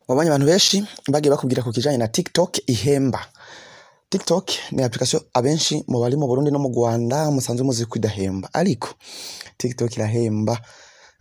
Wabonye abantu benshi bagiye bakubwira ku kijanye na TikTok ihemba. TikTok ni application abenshi mu bari mu Burundi no mu Rwanda musanzwe muzi ko idahemba, ariko TikTok irahemba.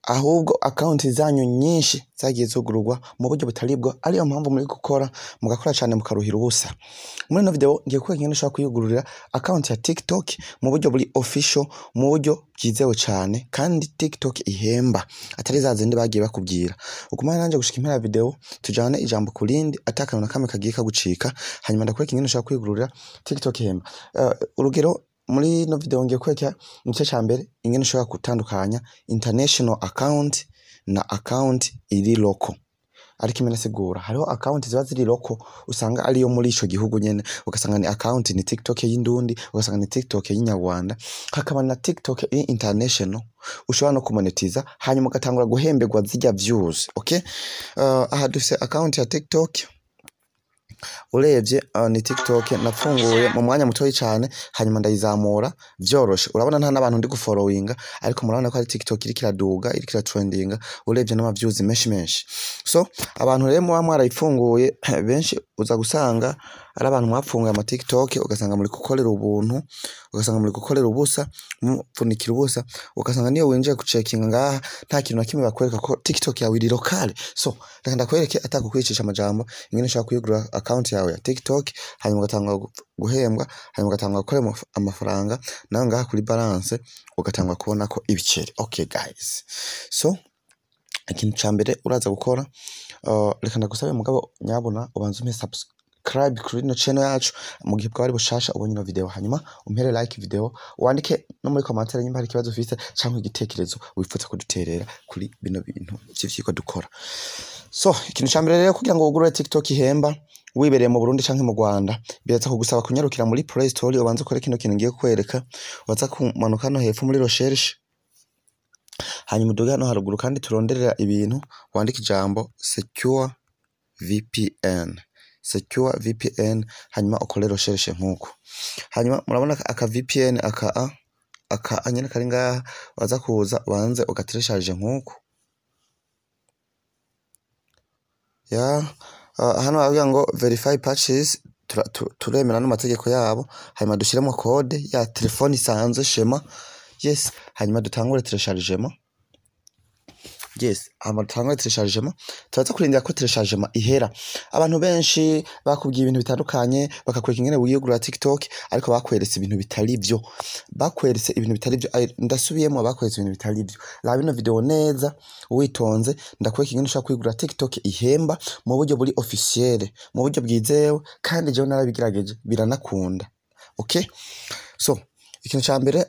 Ahubwo account zanyu nyinshi zagiye zugururwa mu buryo butari bwo, ariyo mpamvu muri gukora mugakora cyane mukaruhira ubusa. Muri ino video ngiye kwereka ingene ushobora kwiyugururira account ya TikTok mu buryo buri official, mu buryo bwizewe cyane, kandi TikTok ihemba atari za zindi bagiye bakubwira. Ugumane nanje gushika impera ya video, tujane ijambo ku rindi, atakantu na kamwe kagiye kagucika. Hanyuma ndakwereka ingene ushobora kwiyugururira TikTok ihemba. Urugero muri ino video ngiye kwereka mu gice ca mbere ingene ushobora gutandukanya international account na account iri local. Ariko imena sigura, hariho account ziba ziri local, usanga ariyo muri ico gihugu nyene, ugasanga ni account ni TikTok y'Indundi, ugasanga ni TikTok y'Inyarwanda, hakaba na TikTok iri international ushobora no kumonetiza, hanyuma ugatangura guhemberwa zirya views. Okay, aha dufise account ya TikTok. Urebye ni TikTok nafunguye mu mwanya mutoyi cane, hanyuma ndayizamura vyoroshe. Urabona nta n'abantu ndi gufollowinga, ariko murabona ko ari TikTok iriko iraduga, iriko iratrendinga, urebye n'ama views menshi menshi. So abantu rero muba mwarayifunguye benshi, uza gusanga ari abantu mwapfunguye ama TikTok, ugasanga muri gukorera ubuntu, ugasanga muri gukorera ubusa, mupfunikira ubusa, ugasanga niyo winjiye gucekinga ngaha nta kintu na kimwe bakwereka ko TikTok yawe iri locale. So reka ndakwereke atakukwicisha amajambo ingene ushobora kuyigura account yawe ya TikTok, hanyuma ugatangura guhembwa, hanyuma ugatangura gukora amafaranga nawe ngaha kuri balance ugatangura kubona ko ibiceri. Okay guys, so ikintu ca mbere uraza gukora, reka ndagusabe mugabo nyabuna ubanze umpe subscribe kuri ino channel yacu mu gihe bwaba ari bushasha ubonye ino video, hanyuma umpere like video, wandike no muri commentaire nyimba hari ikibazo ufise canke igitekerezo wifuza kuduterera kuri bino bintu vy'ivyigwa dukora. So ikintu ca mbere rero kugira ngo wugurure TikTok ihemba wibereye mu Burundi canke mu Rwanda, biraza kugusaba kunyarukira muri Play Store, ubanze ukore kino kintu ngiye kukwereka. Waza kumanuka hano hepfo muri recherche, hanyuma uduge hano haruguru kandi turonderera ibintu, wandike ijambo Secure VPN, Secure VPN, hanyuma ukore recherche nkuko. Hanyuma murabona aka VPN aka a nyene kari ngaha, waza kuza ubanze ugatereshaje nkuko ya hano baravuga ngo verify purchase, turemera n'amategeko yabo, hanyuma dushiremo code ya telefone isanzwe shema. Yes, hanyuma dutangure téléchargement. Yes, hanyuma dutangure téléchargement. Turaza kurindira ko téléchargement ihera. Abantu benshi bakubwiye ibintu bitandukanye, bakakwereka ingene wiyugurura TikTok, ariko bakweretse ibintu bitari vyo, bakweretse ibintu bitari vyo. Ndasubiyemo, bakweretse ibintu bitari vyo. Raba ino video neza witonze, ndakwereka ingene ushobora kwigurira TikTok ihemba mu buryo buri officiel, mu buryo bwizewe, kandi jewe narabigerageje biranakunda. Okay, so ikintu ca mbere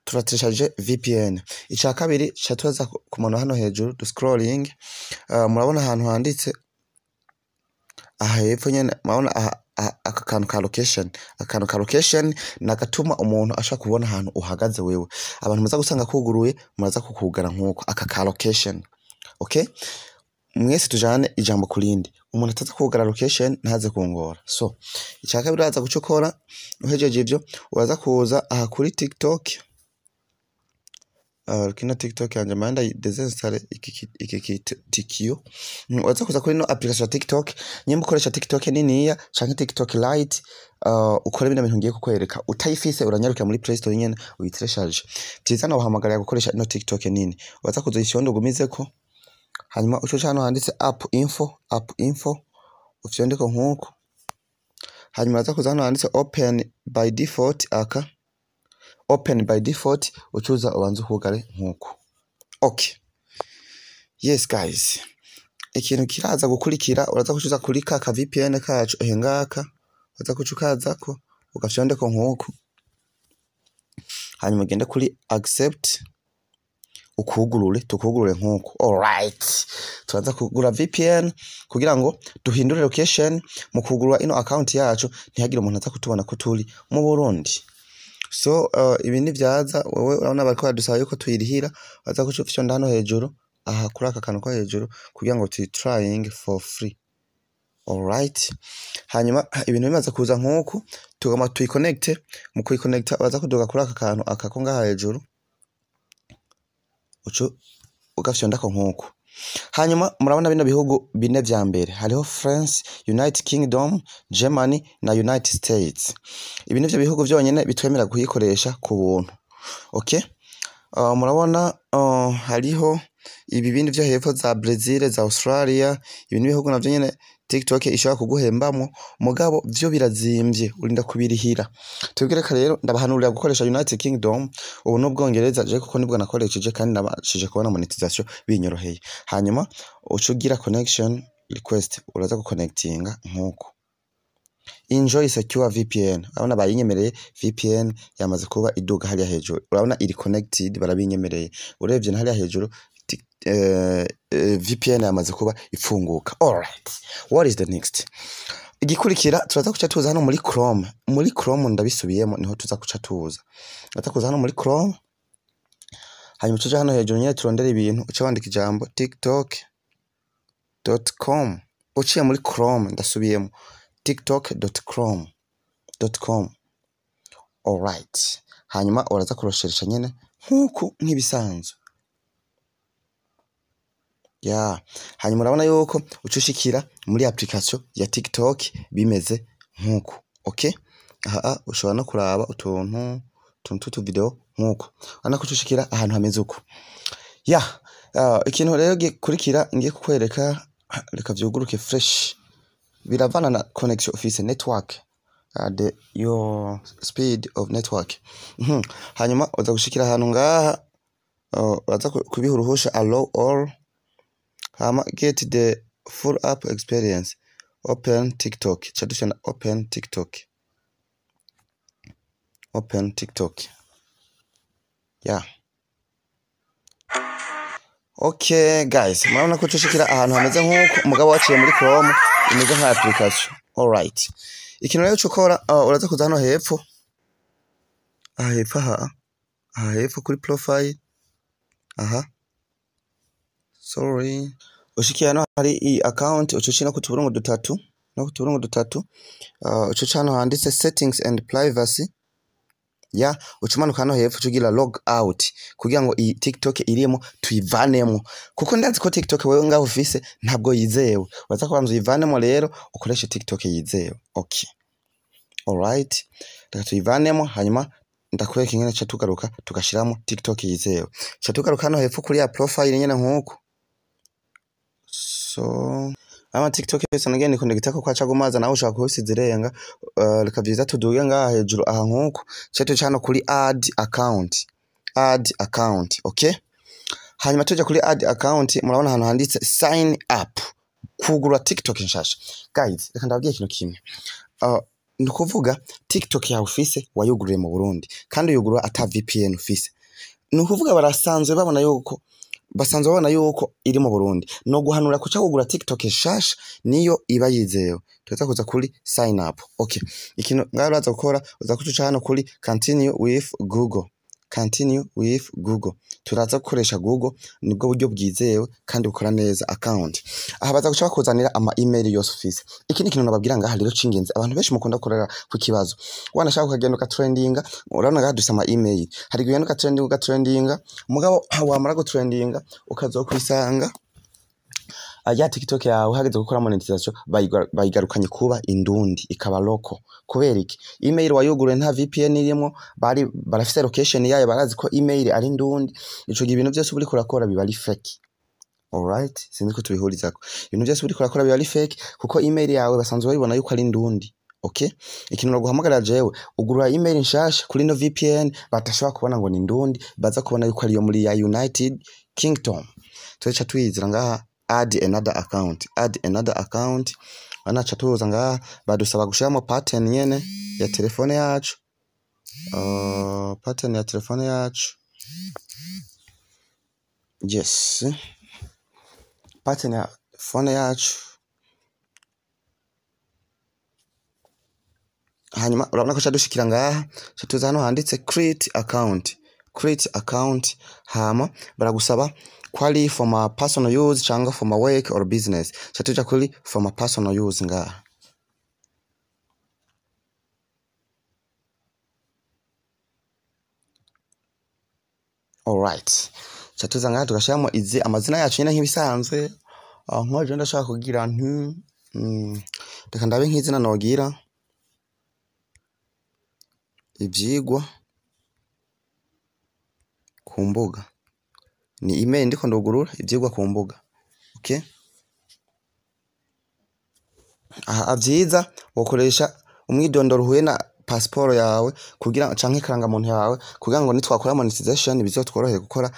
turatélécharge VPN. Ica kabiri ca tuza kumanuka hano hejuru du scrolling, murabona ahantu handitse aha hepfo nyene, murabona aha, aka kantu ka location. Akantu ka location nagatuma umuntu ashobora kubona ahantu uhagaze wewe. Abantu muza gusanga kuguruye, muraza kukugara nkuko aka ka location. Okay, mwese tujane ijambo kurindi, umuntu ataza kugara location ntaze kungora. So ica kabiri uraza guca ukora, uhejeje ivyo uraza kuza aha kuri TikTok. Kino TikTok yanje manda desinstalle iki tikiyo. Uraza kuza kuri no application ya TikTok, nyimba ukoresha TikTok niniya canke TikTok Lite, ukore bino bintu ngiye kukwereka. Utayifise uranyarukira muri Play Store nyene uyitelecharge. Vyiza naguhamagarira gukoresha ino TikTok nini. Uraza kuza uyifyonde ugumizeko, hanyuma uce hano handitse app info, app info ufyondeko nkuko. Hanyuma uraza kuza hano handitse open by default, aka open by default ucuza ubanze ukugare nkuko. Okay, yes guys, ikintu kiraza gukurikira, uraza kucuza kuri ka ka VPN kacu ehe ngaka, uraza kuca ukazako ugafyondeko nkuko, hanyuma ugende kuri accept, ukugurure, tukugurure nkuko. Alright, turaza kugura VPN kugira ngo duhindure location mu kugurura ino account yacu, ntihagire umuntu aza kutubona ko turi mu Burundi. So ibi ni vyaza wewe urabona bariko badusaba yuko tuyirihira, waza kuca ufyonda hano hejuru aha kuri aka kantu ko hejuru kugira ngo tuyi trying for free. Alright, hanyuma ibintu bimaze kuza nkuku, tugomba tuyiconnect. Mu kuyiconnecta baza kuduga kuri aka kantu aka ko ngaha hejuru, ucu ugafyondako nkuku. Hanyuma murabona bino bihugu bine vya mbere hariho France, United Kingdom, Germany na United States. Ibi nivyo bihugu vyonyene bitwemera kuyikoresha ku buntu. Okay? Murabona hariho ibi bindi vyo hepfo za Brazil, za Australia, ibi n'ibihugu navyo nyene TikTok ishobora kuguhembamwo, mugabo vyo birazimvye urinda kubirihira. Twebwe reka rero ndabahanurira gukoresha United Kingdom, ubu n'Ubwongereza je kuko nibwo nakoresheje kandi nabashije kubona monetization binyoroheye. Hanyuma uca ugira connection request, uraza guconnectinga nkuko. Enjoy secure VPN. Urabona bayinyemereye, VPN yamaze kuba iduga hariya hejuru. Urabona iri connected, barabinyemereye. Urebye na hariya hejuru VPN yamaze kuba ifunguka. Alright. What is the next? Igikurikira turaza kuca tuza hano muri Chrome. Muri Chrome ndabisubiyemo niho tuza kuca tuza. Turaza kuza hano muri Chrome. Hanyuma tuje hano hejuru nyene turondera ibintu, uca wandika ijambo tiktok.com. Uciye muri Chrome ndasubiyemo tiktok.chrome.com. Alright. Hanyuma uraza kurosheresha nyene nkuko nk'ibisanzwe. Ya, hanyuma urabona yuko ucushikira muri application ya TikTok bimeze nkuko. Okay? Aha ushobora no kuraba utuntu tuntu video nkuko. Urabona ko ucushikira ahantu hameze uko. Ya, ikintu rero gikurikira ngiye kukwereka, reka vyuguruke fresh. Biravana na connection office network. The your speed of network. Hanyuma uza gushikira ahantu ngaha, uraza kubiha uruhusha allow all. Hama get the full app experience. Open TikTok. Chadusha open TikTok. Open TikTok. Yeah. Okay guys, murabona ko tushikira ahantu hameze nkuko mugabo waciye muri Chrome imeze nka application. Alright. Ikintu rero cukora uraza kuza hano hepfo. Aha hepfo aha. Aha hepfo kuri profile. Aha. Sorry. Ushikiye hano hari i account ucuci no kutuburungu dutatu, no kutuburungu dutatu. Ucuci hano handitse settings and privacy. Ya, ucumanuka hano hepfo ucugira log out kugira ngo iyi TikTok irimo tuyivanemo, kuko ndazi ko TikTok wewe ngaho ufise ntabwo yizewe. Uraza kubanza uyivanemo rero ukoreshe TikTok yizewe. Okay. Alright. Reka tuyivanemo hanyuma ndakwereka ingene ca tugaruka tugashiramo TikTok yizewe. Ca tugaruka hano hepfo kuri ya profile nyene nkuko. So ama TikTok yose nagiye nikondegita ko kwaca gumaza nawe ushaka kusizirenga. Reka vyiza tuduge ngaha hejuru aha nkuko cyo tuca hano kuri add account. Add account, okay? Hanyuma tuje kuri add account, murabona hano handitse sign up, kugura TikTok nshasha. Guys, reka ndababwiye ikintu kimwe. Ni ukuvuga TikTok yawe ufise wayuguriye mu Burundi kandi uyugura ata VPN ufise. Ni ukuvuga barasanzwe babona yuko basanzwe babona yuko iri mu Burundi. No guhanura kuca kugura TikTok nshasha niyo iba yizewe. Tuza kuza kuri sign up. Okay. Ikintu ngaho uraza gukora uza kuca hano kuri continue with Google. Continue with Google. Turaza gukoresha Google, nibwo buryo bwizewe kandi bukora neza account. Aha baza guca bakuzanira ama email yose ufise. Ikindi kintu nababwira ngaha rero cingenzi, abantu benshi mukunda gukorera ku kibazo. Wanashaka ukagenda ukatrendinga, urabona ngaha dufise ama email. Hari igihe ugenda ukatrendinga ukatrendinga, mugabo wamara gutrendinga ukazokwisanga ya TikTok yawe hageze gukora monetization bayigarukanye kuba indundi ikaba local. Kubera iki? Email wayugure nta VPN irimo, bari barafise location yayo, barazi ko email ari indundi. Ico gihe ibintu byose uri kurakora biba ari fake. Alright, sinzi ko tubihurizako. Ibintu byose uri kurakora biba ari fake kuko email yawe basanzwe babibona yuko ari indundi. Okay? Ikintu naguhamagara jewe, ugura email nshasha kuri no VPN batashobora kubona ngo ni indundi, baza kubona yuko ari yo muri ya United Kingdom. Tuca twizira ngaha add another account, add another account. Banaca tuza ngaha badusaba gushiramo pattern nyene ya telefone yacu. Pattern ya telefone yacu. Yes. Pattern ya phone yacu. Hanyuma urabona ko cadushikira ngaha, tuza hano handitse create account. Create account, hama baragusaba kwali for my personal use cyangwa for my work or business. Tuja kuri for my personal use ngaha. Alright. Ca tuza ngaha tugashiramo izi amazina yacu nyene nk'ibisanzwe. Nko je ndashaka kugira nti reka ndabe nk'izina nogira ivyigwa ku mbuga. Ni email ndiko ndugurura, ivyigwa ku mbuga. Okay, aha vyiza wokoresha umwidondoro uhuye na passport yawe kugira canke ikarangamuntu yawe, kugira ngo nitwakora monetization bizotworohere gukora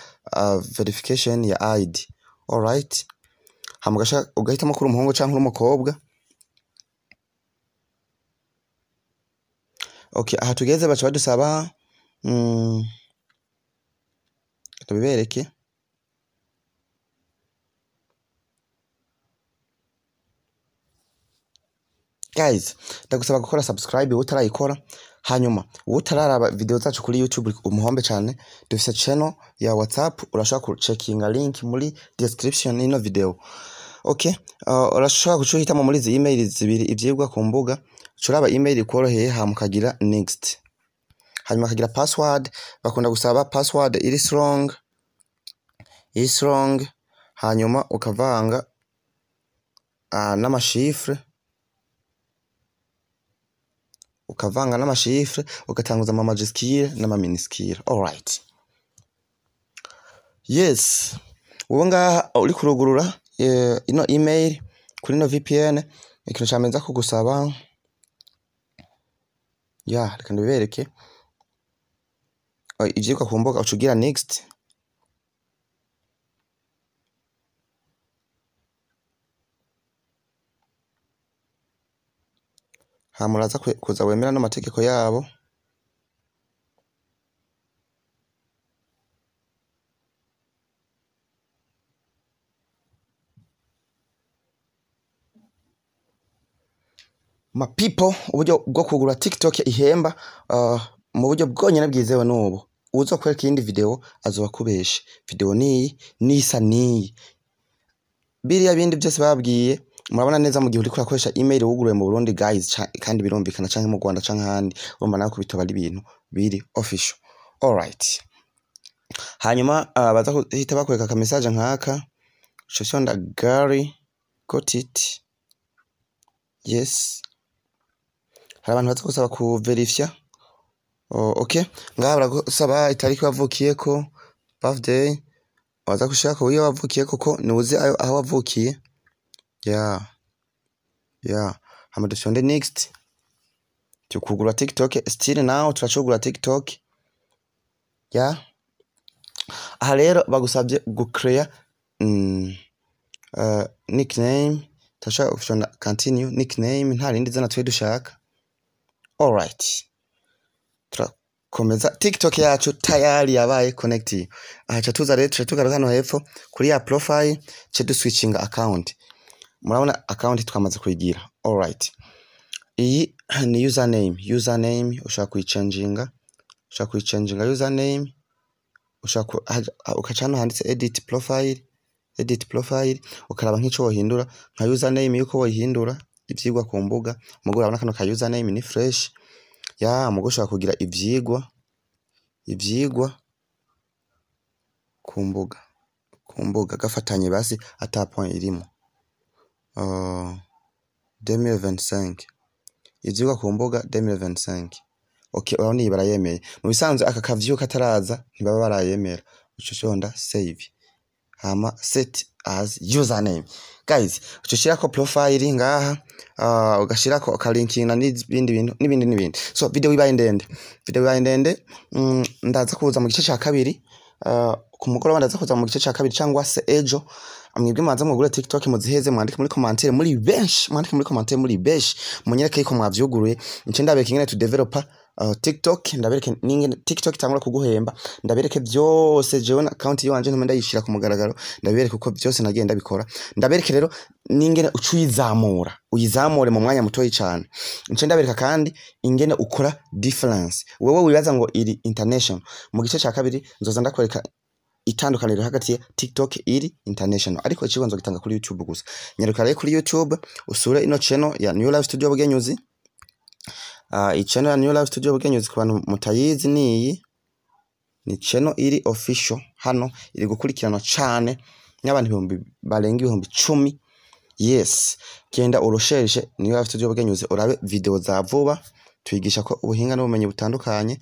verification ya ID. Alright, hama ugahitamo ko uri umuhungu canke uri umukobwa. Okay, aha tugeze baca badusaba tubibereke. Guys, ndagusaba gukora subscribe utarayikora, hanyuma utararaba video zacu kuri YouTube umuhombe cyane. Dufise channel ya WhatsApp, urashobora kucheckinga link muri description ino video. Okay, urashobora gucuhitamo muri izi email zibiri, ivyigwa ku mbuga, curaba email ikoroheye hama ukagira next. Hanyuma ukagira password, bakunda gusaba password iri strong, iri strong, hanyuma ukavanga n'amashifre, ukavanga n'amashifre, ugatanguza ama majuscule n'ama minuscule. Alright, yes, ubu ngaha uri kurugurura ino email kuri ino VPN, ikintu ca mbere nza kugusaba, ya reka ndabibereke. Ivyigwa ku mbuga, uca ugira next. Hama uraza kuza wemera n'amategeko yabo. Ma people, uburyo bwo kugura TikTok ihemba mu buryo bwonyene bwizewe n'ubu. Uzokwereka iyindi video azoba akubeshe. Video niyi nisa niyi, biriya bindi byose babwiye murabona neza mu gihe uriko urakoresha email wuguruye mu Burundi guys, kandi birumvikana, canke mu Rwanda canke ahandi, urumva nawe kubitoba ari ibintu biri official. Alright, hanyuma baza guhita bakwereka aka message nkaka, uca Gary got it. Yes, hari abantu baza gusaba ku verifya. Oh, okay, ngaha baragusaba itariki wavukiyeko, birthday, waza gushirako iyo wavukiyeko ko niwuzi aho wavukiye. Yeah, hama dufyonde next. Tukugura TikTok still now, turacugura TikTok. Yeah, aha rero bagusabye gucrea nickname, turashaka gufyonda continue nickname, nta rindi zina twe dushaka. Alright, turakomeza, TikTok yacu tayari yabaye connect. Aha ca tuza rero tuca tugaruka hano hepfo kuri ya profile, ce duswitchinga account. Murabona account twamaze kuyigira. Alright, iyi ni username. Username ushaka kuyichanginga, ushaka kuyichanginga username, ushaka ukaca hano handitse edit profile, edit profile, ukaraba nk'ico wohindura nka username, yuko woyihindura ivyigwa ku mbuga. Mugo urabona kano ka username ni fresh ya mugo ushaka kugira ivyigwa ku mbuga, ku mbuga gafatanye basi ata point irimo. 2025 ivyigwa ku mbuga 2025. Okay, urabona iyi barayemeye. Mu bisanzwe aka kavyu kataraza ntibaba barayemera. Uca ushonda save, hama set as username. Guys, uca ushirako profile ngaha, ugashirako ukalinkinga n'ibindi bintu n'ibindi n'ibindi. So video ibaye ndende, video ibaye ndende. Ndaza kuza mu gice ca kabiri, ku mugoroba ndaza kuza mu gice ca kabiri cyangwa se ejo. Mwebwe mwanza mugure TikTok muziheze, mwandike muri commentaire muri benshi, mwandike muri commentaire muri benshi, munyereke yuko mwavyuguruye. Nce ndabereke ingene tu developer TikTok, ndabereke n'ingene TikTok itangura kuguhemba, ndabereke byose. Jewe na account yiwanje ntume ndayishira ku mugaragaro, ndabereke uko byose nagiye ndabikora, ndabereke rero n'ingene uca uyizamura, uyizamure mu mwanya mutoyi cane. Nce ndabereka kandi ingene ukora difference, wewe wibaza ngo iri international. Mu gice ca kabiri nzoza ndakwereka itandukaniro hagati ya TikTok iri international, ariko ikigo nzogitanga kuri YouTube gusa. Nyaruka rero kuri YouTube usure ino channel ya New Life Studio Bugenyuzi. I channel ya New Life Studio Bugenyuzi ku bantu mutayizi niyi. Ni channel iri official, hano iri gukurikiranwa cane n'abantu ibihumbi barenga 10,000. Yes, genda urosheje niyo afite uburyo bwenyuze, urabe video za vuba. Twigisha ko ubuhinga n'ubumenyi butandukanye,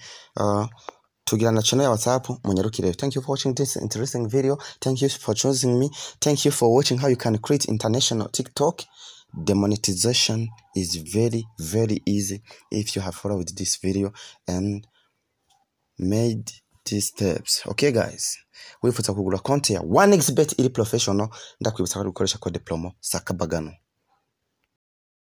tugira na channel ya WhatsApp, munyarukire. Thank you for watching this interesting video. Thank you for choosing me. Thank you for watching how you can create international TikTok. The monetization is very very easy if you have followed this video and made these steps. Okay guys, wifuza kugura konti ya 1xBet iri professional, ndakwibutsa ko gukoresha code promo sakabagano.